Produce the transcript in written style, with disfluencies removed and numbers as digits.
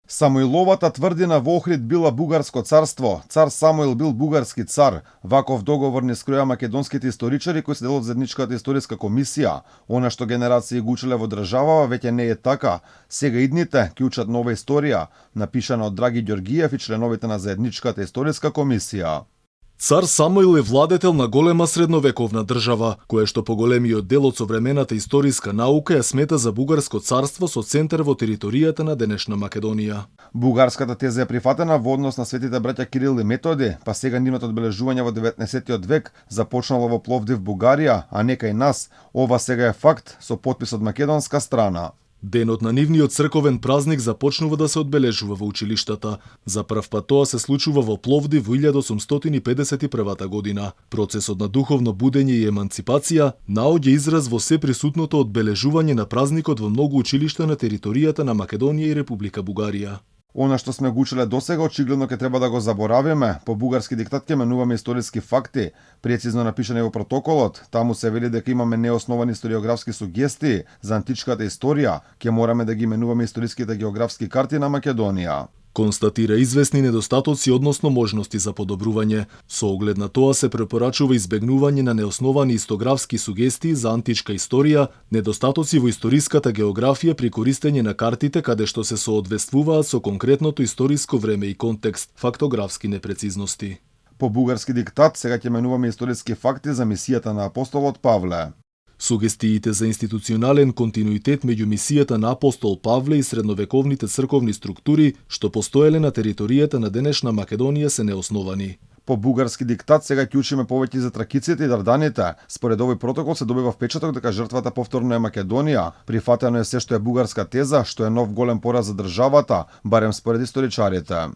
Самуиловата тврдина во Охрид била бугарско царство, цар Самуил бил бугарски цар. Ваков договор не скроја македонските историчари кои се дел од заедничката историска комисија. Она што генерации го учеле во државава веќе не е така. Сега идните ќе учат нова историја, напишана од Драги Ѓоргиев и членовите на заедничката историска комисија. Цар Самуил е владетел на голема средновековна држава, која што по големиот дел од современата историска наука ја смета за бугарско царство со центар во територијата на денешна Македонија. Бугарската теза е прифатена во однос на светите браќа Кирил и Методи, па сега нивното одбележување во 19 век започнало во Пловдив, Бугарија, а не кај нас. Ова сега е факт со подпис од македонска страна. Денот на нивниот црковен празник започнува да се одбележува во училиштата. За прв пат тоа се случува во Пловдив во 1851 година. Процесот на духовно будење и еманципација наоѓа израз во се присутното одбележување на празникот во многу училишта на територијата на Македонија и Република Бугарија. Она што сме го учеле досега очигледно ќе треба да го заборавиме. По бугарски диктат ќе менуваме историски факти, прецизно напишани во протоколот. Таму се вели дека имаме неосновани историографски сугестии за античката историја, ќе мораме да ги менуваме историските географски карти на Македонија. Констатира известни недостатоци односно можности за подобрување. Со оглед на тоа се препорачува избегнување на неосновани истографски сугестии за античка историја, недостатоци во историската географија при користење на картите каде што се соодветствуваат со конкретното историско време и контекст, фактографски непрецизности. По бугарски диктат сега ќе менуваме историски факти за мисијата на апостолот Павле. Сугестиите за институционален континуитет меѓу мисијата на апостол Павле и средновековните црковни структури што постоеле на територијата на денешна Македонија се неосновани. По бугарски диктат сега ќе учиме повеќе за тракиците и дарданите. Според овој протокол се добива впечаток дека жртвата повторно е Македонија. Прифатено е се што е бугарска теза, што е нов голем пораз за државата, барем според историчарите.